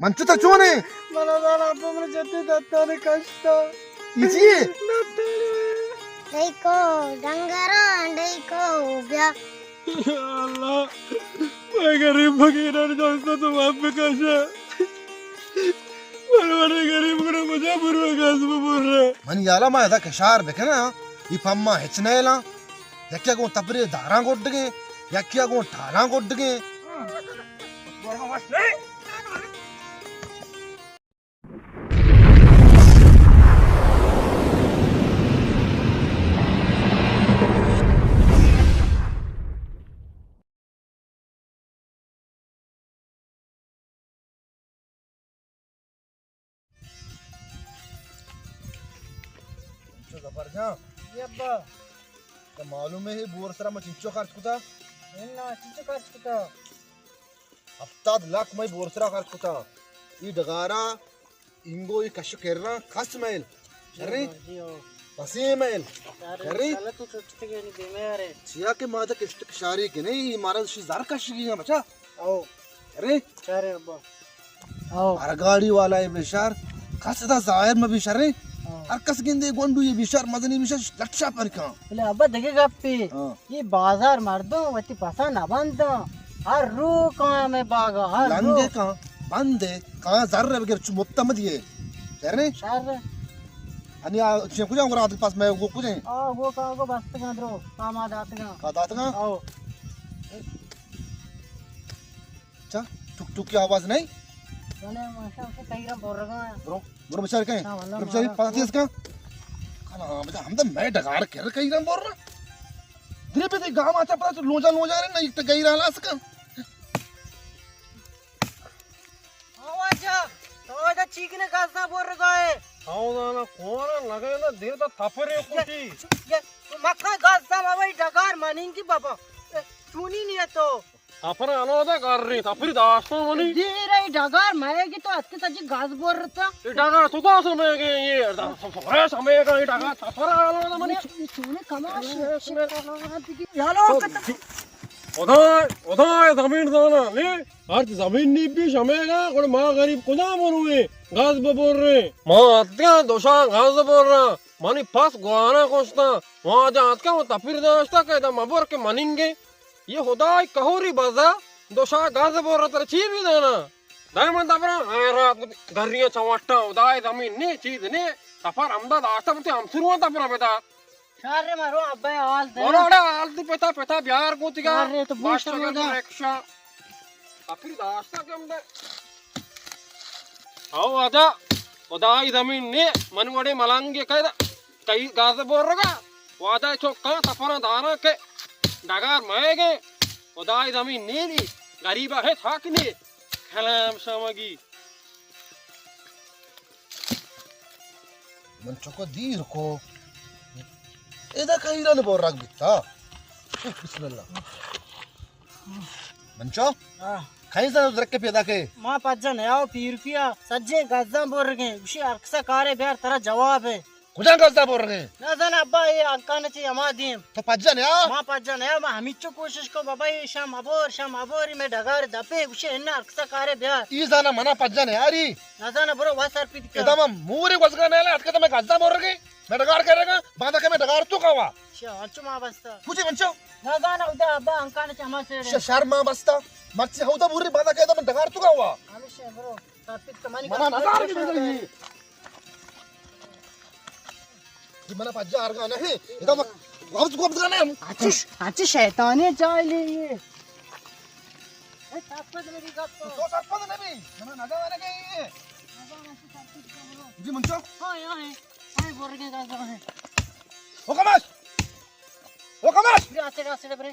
من چو تا چونے؟ من زاناں ابا من جتی دتانے کشتا۔ ای چی؟ دتانے۔ ڈیکو ڈنگراں، ڈیکو بیا۔ یا اللہ، میں غریب فقیران جوستا تو معاف بکشا۔ من، من غریب گڑا مجا برو گاز ببرے۔ من یالا ما ادا کشار بکنا، ای پما ہچ نیلا۔ یکیا گوں تپرے داراں گڈگیں، یکیا گوں ٹالاں گڈگیں۔ چنچو ظفر جان۔ جی ابا۔ تو معلوم ہے، بور سرا ما چنچو خرچ کتا؟ انا، چنچو خرچ کتا؟ ہفتاد لکھ مئے بور سرا خرچ کتا۔ ای ڈگارا اینگو ای کش کرا کس میل۔ شریں؟ جی ہو۔ پسے میل۔ شریں؟ سالہ تو چھٹتگے نی دیمے ارے۔ چیا کہ ما دا کشت کشاری کنے، ای مارا شی زر کشگی ہیں بچا۔ او۔ ارے؟ چارے ابا۔ او۔ ہر گاڑی والا ہے بیشار، کس دا ظاہر مہ بیشارے۔ او۔ ہر کس گندے گونڈو یہ بیشار، مزنی بیشار، لٹشا پر کان۔ بلے ابا دگہ گپے۔ ہاں۔ یہ بازار مردم وتی پسا نہ بنداں۔ ہر رو کان میں باغا، ہر رو۔ لنگے کان، بندے کان، زر بگر چو متم دیے۔ شرے؟ شر۔ انی آ چے کجا گرا پاس میں گو کجے؟ آ گو کا گو بستگاں درو، کا ما داتگاں۔ کا داتگاں؟ او۔ چا، ٹک ٹک کی آواز نہیں؟ سنے ماشا سے کئی رم بور رگا۔ برو، برو بچار کہیں۔ ہاں، واللہ برو بچار مارا۔ پتا تیز کا۔ کنا ہم دا، ہم دا میں ڈگار کر کئی رم بور رہا۔ دری پہ تے گام آتا پتا تو لوجا لوجا رہے، نہیں تو گئی رہا لاس کا۔ آواجا، تو آواجا چیکنے گازا بور رگا ہے۔ آواجا نا کون لگے نا دیر تا تھپرے کچی۔ یہ، تو مکہ گازا بابا ڈگار مانیں کی بابا۔ اے، چونی نہیں ہے تو۔ تپر انو دا گاری، تپری داشتہ منی۔ دیرے ڈگار مئے گی تو اتکے سجی گاز بور رتا۔ اے ڈگار تو داس مئے گی، یہ سورے سمے گا، یہ ڈگار تپر انو دا منی۔ یہ چونے کماش۔ یالو کت۔ خدا، خدا زمین دانا، لے۔ ہر زمین نی بھی شمے گا، گڑ ما غریب کجا منوے، گاز ببر رہے۔ ما اتکا دوشا گاز ببر رہا، منی پس گوانا کشتا، واجہ اتکا وہ تپری داشتا کہ دا مبر کے مننگے۔ یہ خدای کہوری بزا، دو شاہ گاز بور تر چی بھی دینا۔ دائما دبرا، ہاں، رات گریاں چواٹا، خدای زمین نے، چیز نے، سفر ہمدا داشتا بتے ہم سروان تپرا بدا۔ شار رے مارو ابا حال دے۔ مارو اڑا حال دی پتا، پتا بیار کو تیگا۔ شار رے تو بوش باشا ہمدا۔ رکشا۔ تپری داشتا کم دے۔ او ادا، خدای زمین نے، من وڑے ملنگے کہدا۔ تئی گاز بورگا، واجہ چکاں سفراں داراں کہ ڈگار مئیگیں، خدای زمین نیلی، غریبا ہچ حق نے، کلام شمگی۔ من چکو دیر کو، ادا کہیران بورگ بیتا۔ بسم اللہ۔ منچو؟ ہاں۔ کہیں زن درک پیدا کے؟ ما پجا نیا و پیر پیا، سجے گزاں بورگیں، گوشی ہرکسا کارے بیار ترا جواب ہے۔ کجا گزا بورگیں؟ نہ زن ابا، اے انکان چی ہما دیم۔ تو پجا نیا؟ ما پجا نیا، ما ہمیچو کوشش کو بابا، اے شام ابور، شام ابوری میں ڈگار دپے، گوشی انا ہرکسا کارے بیار۔ ای زانا منا پجا نیاری؟ نہ زن برو وا سر پیت کر۔ ادا ما موری گزگا نیلا، اتکے تو میں گزا بورگیں، میں ڈگار کرے گا، باندا کہ میں ڈگار تو کوا۔ شا، انچو ما بستا۔ کجے منچو؟ نہ زاناں، اودا ابا انکان چہ ہما سیڑ ش-، شر ما بستا۔ مرچی اودا بوری باندا کہ من ڈگار تو گوا۔ ہمیشہ برو، ترپیت کمانی منا کا نظر کی بدلی۔ یہ منا پجا ارگا نہیں۔ ادا وقت، وقت کو بدلا نہیں۔ اچھا، اچھا شیطانی جاہلی یہ۔ اے سرپد نبی گپ۔ تو سرپد نبی۔ منا نظر آنے گئی ہے۔ جی منچو۔ ہاں، یہاں ہے۔ ہاں، بورگیں گزا ہے۔ او کماش! او کماش! برے، آستے، آستے برے۔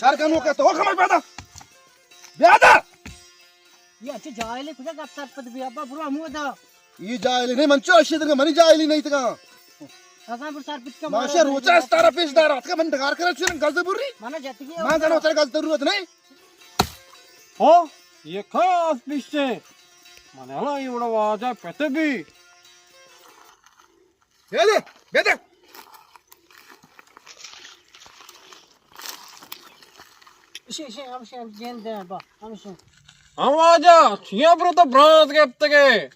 شار کنو کہ تو، او کماش، بیادا! بیادا! یہ اچھے جاہلے، کجا گپ سرپد بی، ابا، برو ہمودا۔ یہ جاہلے نہیں، منچو اشی درگا، منی جاہلی نہیں تگا۔ ازاں برو سرپد کا ماشا مارا روچا استارا پیش دارا، اتکا من ڈگار کرا چون گز بری۔ منا جتگی ما زنو تر گز ضرورت نہیں۔ ہو، یہ کئی آس پیشتے؟ من الا یہ وڑا واجہ پتے بی۔ بیدے، بیدے۔ اشی، اشی، ہمشی، ہم جین دے با، ہمشی۔ ہاں واجہ، چیا برو تو برانز گپتگے؟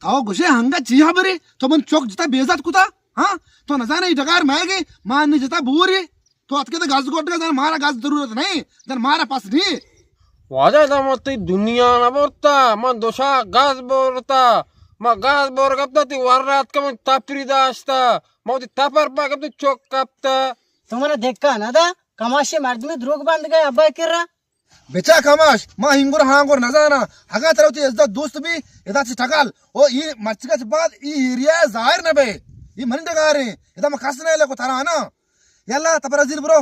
تو گوشے ہنگا چیا برے؟ تو من چوک جتا بے عزت کتا؟ ہاں؟ تو نزانے ای ڈگار مئیگے، ما نی جتا بورے۔ تو اتکے تو گز گوٹگا، دن مارا گز ضرورت نہیں، دن مارا پس نہیں۔ واجہ، ادا ما تی دنیا نہ برتا، ما دوشا گز برتا، ما گز بور گپتا، تی ور رات کا من تپری داشتا، ما تی تپر پا گپتا، چوک کپتا۔ تو منا دھکا نہ دا، کماشے مردمی دروگ بند گئے ابا کرا۔ بچا کماش، ما ہنگور ہانگور نزانا۔ اگاں ترا وتی عزت دوست بی، ادا چہ ٹکال۔ او ای مرچگا چہ بعد ای ایریا ظاہر نہ بے۔ ای منی ڈگاریں۔ ادا ما کس نہ لگو ترا نا۔ یلا تپرزیر برو۔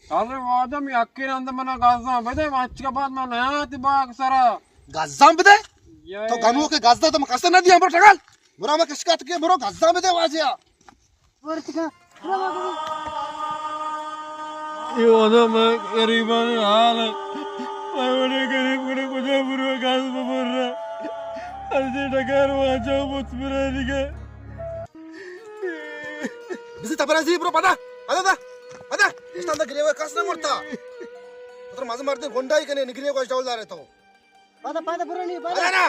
ارے واجہ، می اکی رند منا گزاں بدے، مرچگا بعد ما نیاتی باغ سرا۔ گزاں بدے؟ تو گنو کے گزا تو ما کس نہ دیاں، برو ٹکال۔ برو ما کشکات کے برو گزاں بدے واجہ۔ ورتگا۔ اے وہدا مئے غریبانی حال اِنت۔ مئے وڑیں غریب گڑا کجا برو، گاز ببر۔ ہرچی ڈگار واجہ بوت برے دگہ۔ بزی تپرا زی برو پدا۔ پدا دا۔ پدا۔ اشتان دا گریوگا کس نہ مرتا۔ پتر مزن مردے گنڈائی کنے نگریوگا اش ڈول دارے تو۔ پدا، پدا برو نی، پدا۔ پدا نا۔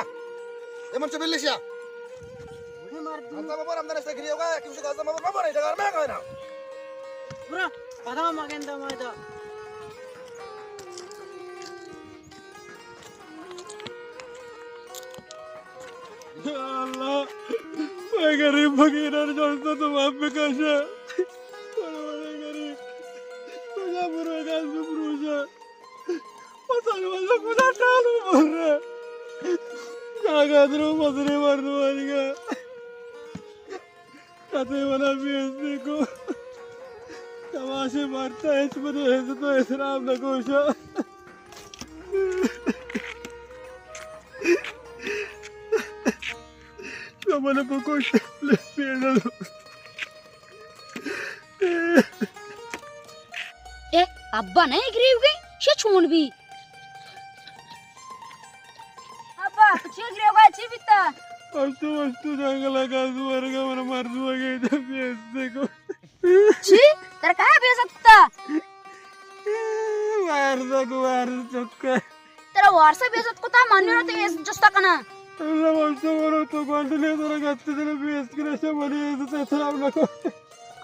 اے من چو بلشیا۔ بوڑھے مردم۔ انتا ببر ہم دنستا گریوگا، کہ اسے گازا مبر، مبر، ڈگار میں گانا۔ برو، پدا مگندا مائدا۔ یا اللہ، اے غریب فقیران جوڑتا تو باپ بکاشا۔ بڑے بڑے غریب۔ کجا برو، گاز بفروشا۔ پتہ نہ، واللہ خدا ٹالو مر رہا۔ جاگہ درو مزنیں مردمانیگا۔ کتے منا بے عزتی کو۔ تماشے مارتا، ہچ منا عزت و احترام نہ گوشا۔ تو منا بکش، بے عزت۔ اے، ابا نہ گریوگے، شے چون بی؟ ابا، تو چے گریوگا، چے بیتا؟ اشتو، اشتو جنگل ءَ گاز ورگا من مردو گے جب بیستے کو۔ چی؟ ترا کہا بے عزت کتا؟ وارثا کو وارث چکا۔ ترا وارثا بے عزت کتا، من نہ تو عزت جستا کنا۔ اللہ واسطہ ورو تو گونڈ نے ترا گت دل بے عزت کرا شا منی عزت احترام نہ کو۔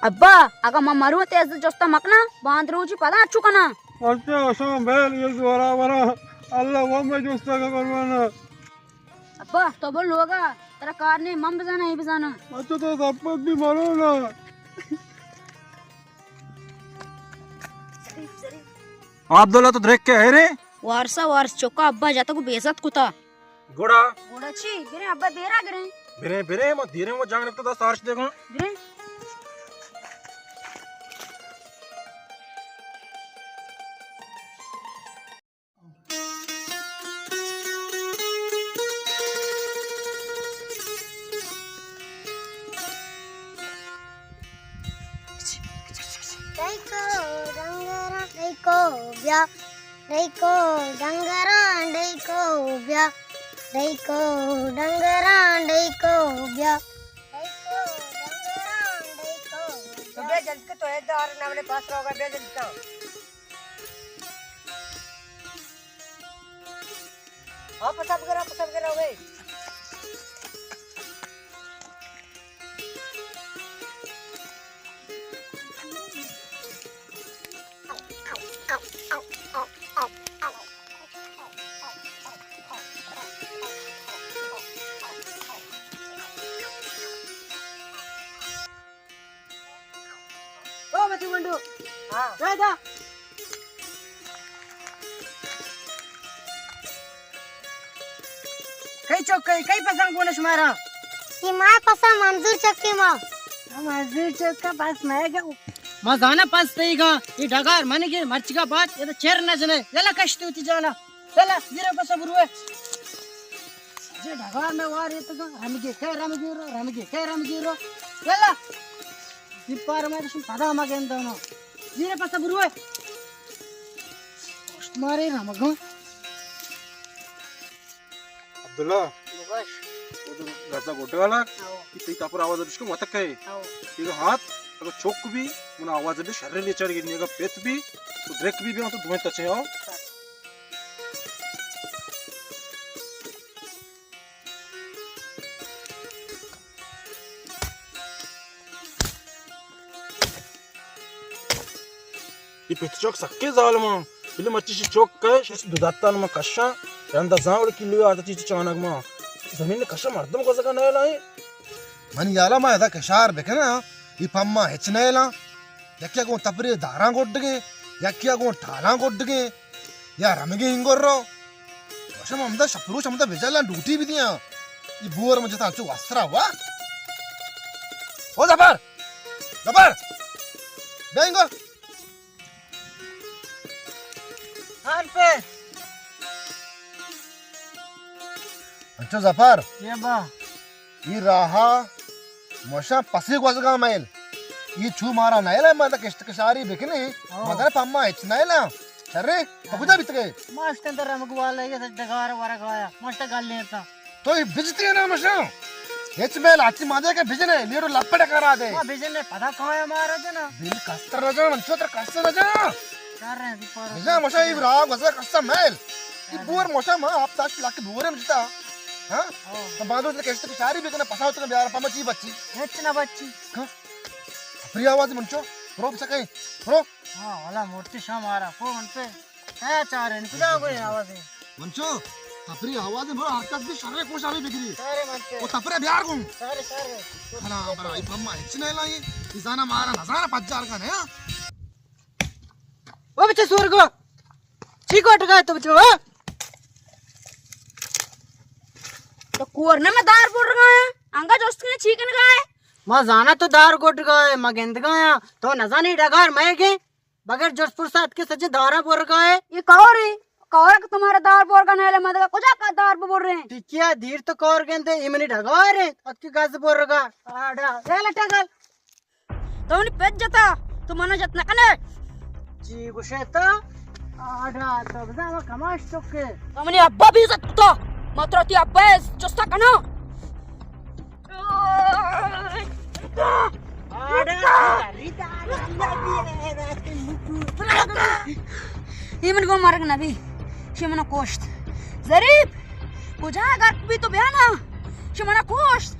ابا، اگاں من مروں تے عزت جستا مکنا، باند روچی پدا چو کنا۔ اچھا، اشاں بیل یہ دوارا ورا، اللہ وہ میں جستا کا کروانا۔ ابا، تو بول لوگا، ترا کار نہیں، من بزانا، یہ بزانا۔ اچھا، تو زحمت بھی مرو نا۔ عبداللہ تو درک کے ہے رے؟ وارثا وارث چکا ابا جاتا کو بے عزت کتا۔ گڑا؟ گڑا چی؟ بریں ابا بیرا گریں۔ بریں، بریں، ما دیریں وہ جان رکھتا دست آرش دے گا۔ بریں۔ ڈیکو ڈنگراں ڈیکو بیا، ڈیکو ڈنگراں ڈیکو بیا، ڈیکو ڈنگراں ڈیکو بیا، ڈیکو ڈنگراں ڈیکو تو بیا۔ بیا جلد کے تو ہے دار نامنے پاس رہوگا، بیا جلد کا۔ ہاں، پسا بگرا، پسا بگرا ہوئے۔ او بچو گنڈو۔ ہاں۔ راہ دا۔ کئی چوک کئی، کئی پسند گونا شمارا؟ یہ ماں پسند منظور چوک کے ماں۔ منظور چوک کا پس میں گا۔ ما زانا پس تئی گا، یہ ڈگار من گیر مرچگا بات، یہ تو چیر نہ جنے۔ یلا کشتی ہوتی جانا۔ یلا، زیرے پسا بروے۔ جے ڈگار میں وار یہ تو گا، رمگے کئے رمگے رو، رمگے کئے رمگے رو۔ یلا۔ دی پار میں تو پدا ما گندانا۔ زیرے پسا بروے۔ پشت مارے رمگا۔ عبداللہ۔ بگوش۔ وہ تو گزا گوٹے والا۔ آؤ۔ کہ تئی تاپر آواز بشکو متک ہے۔ آؤ۔ یہ ہاتھ، اگر چوک بھی، من آواز بھی شر لے چڑھ گئی، اگر پیت بھی، تو درک بھی، بھی، تو دوئیں تچے آؤ۔ بس۔ اے پت چک سکیں ظالماں۔ بلے مرچی چی چک کئے، شش دو دتان من کشاں۔ رندا زاں وڑ کلوے آرتا چی چانگ ما۔ زمین کشا مردم گوزگا نہ لائیں۔ من یالا ما ادا کشار بکناں، اے پما ہچ نہ ایلاں۔ یکیا گوں تپرے داراں گڈگیں، یکیا گوں ٹالاں گڈگیں، یا رمگیں انگر رو۔ وشم ہمدا شپروش ہمدا بجلاں ڈوٹی بدیاں۔ اے بور مجتا چو وسرا وا۔ او زبر! زبر! بیا انگر۔ ہان پہ۔ انچو زفر۔ یہ با۔ اے راہا مشا پسی گوزگا میل۔ اے چو مارا نیلا، ما دا کشت کشاری بکنی۔ ہاں۔ مگر پما ہچ نیلا۔ شرے، تو کجا بیتگے؟ ما اشتن در رمگ والا، یہ ڈگار ورگ آیا۔ ما اشتن گل لیتا۔ تو اے بجتی نا مشا۔ ہچ میل آچی مادے کہ بجنے، لیڑو لپڑ کرا دے۔ ما بجنے پدا کایا مارا دے نا۔ بل کستر نہ جان، انچو تر کستر نہ جان۔ کر رہے ہیں، بجا مشا اے راہ گوزا کستر میل۔ اے بور مشا ما آپ تاش لک بورے مجتا۔ ہاں؟ ہاں۔ تو باندو تے کشت کشاری بکنا پساو تو بیار پما چی بچی۔ ہچ نہ بچی۔ ہاں؟ اپری آواز منچو، پرو بچا کہیں، پرو۔ ہاں، والا مورتی شام آ رہا، کو من پہ۔ اے چارے، نی کجا گوئے آوازے؟ منچو، تپری آوازے، برو ہر کس بھی شرے کوشا بھی بگری۔ سارے منچو۔ او تپرے بیار گوں۔ سارے، سارے۔ ہلا، برا، اے پما ہچ نہ لائیں۔ اے زانا مارا نہ زانا پجار کا نیا۔ او بچے سورگو۔ چی کوٹ گئے تو بچو، ہاں؟ تو کور نہ میں دار بور گئے۔ انگا جوست نے چی کن گئے؟ ما زانا تو دار گوٹ گئے، ما گند گیا۔ تو نہ زانی ڈگار میں گئے۔ بغیر جست پرس ءَ اتکے سجیں داراں برگا ئے۔ اے کور اے، کور کہ تمہارا دار برگا نہ لے، مدگا کجا کا دار ببر رہے ہیں؟ ٹکیا دیر تو کور گندے، اے منی ڈگار اے، اتکی گز برگا۔ آڑا، اے لٹا گل۔ تو منی پت جتا، تو منا جت نہ کنے۔ چی گوشے تو؟ آڑا، تو بزاں ما کماش چکے۔ تو منی ابا بے عزت کتا، ما ترا تی ابا جستا کنا۔ اے من گوں مرگ نبی، شی منا کوشت۔ ظریف، کجا گرک بی تو بیا نا، شی منا کوشت۔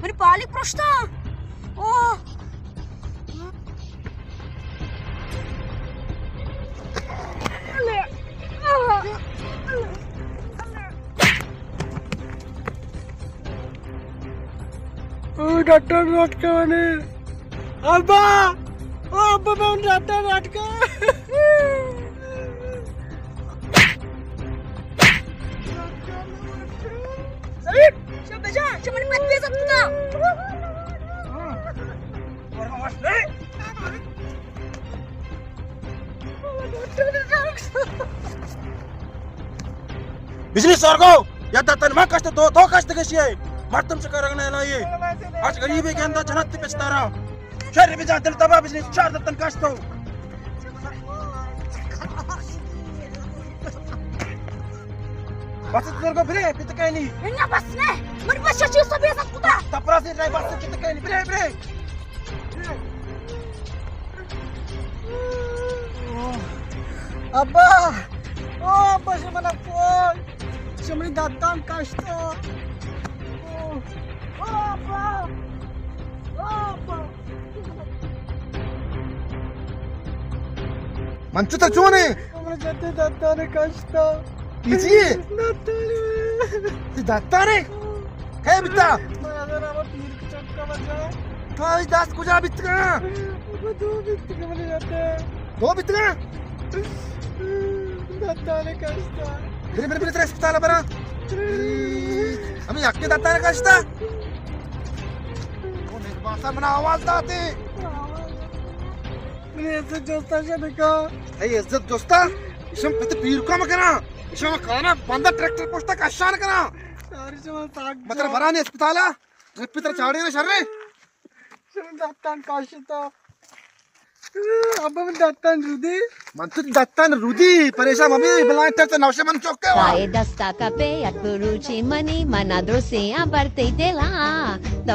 منی پالی پرشتا۔ او۔ او ڈاکٹر نوٹ کنے۔ ابا! او ابا، من ڈاکٹر نوٹ کنے۔ ظریف، شو بجا، شو منی پت بے عزت کتا۔ بجلی سورگو، یا دتن ما کشت تو، تو کشت کشی ئے۔ مردم چکا رنگ نہ لائیے۔ اچ غریبے گندا جنت پچتارا۔ شر بجا دل تبا بجلی چار دتن کشت تو۔ بس سورگو برے، پت کہنی۔ انگا بس نے، من بس چیز تو بے عزت کتا۔ تپرا سے رہے بس پت کہنی، برے، برے۔ ابا! او ابا، شمنا کوئی! شمنی دتان کشتا! او، او ابا! او ابا! من چو تا چونے؟ شمنی جتی دتان کشتا! پیچی؟ دتان! تی دتانے؟ کئے بیتا؟ من اگر ہما پیر کچکا بجا۔ تو ای دست کجا بیتگا؟ دو بیتگا منی دتے۔ دو بیتگا؟ دتانے کشتا۔ برے، برے، برے، ترے اسپتال برا۔ ہمیں یکی دتانے کشتا۔ او نیک باسا منا آواز داتے۔ منی عزت جستا شدکا۔ اے عزت جستا؟ اشم پت پیرکا مکنا۔ اشم کانا بندہ ٹریکٹر پشتا کشان کنا۔ شاری شما ساک مطلب جو۔ برانی اسپتالا۔ پتر چاڑے نا شرے۔ شما دتان کاشتا۔ ابا من دتان رودی۔ من تو دتان رودی، پریشان مبی، بلائیں تر تو نوشے من چوکے وا۔ تائے دستا کپے یک روچی منی، منا درسیاں برتے دلا۔ تو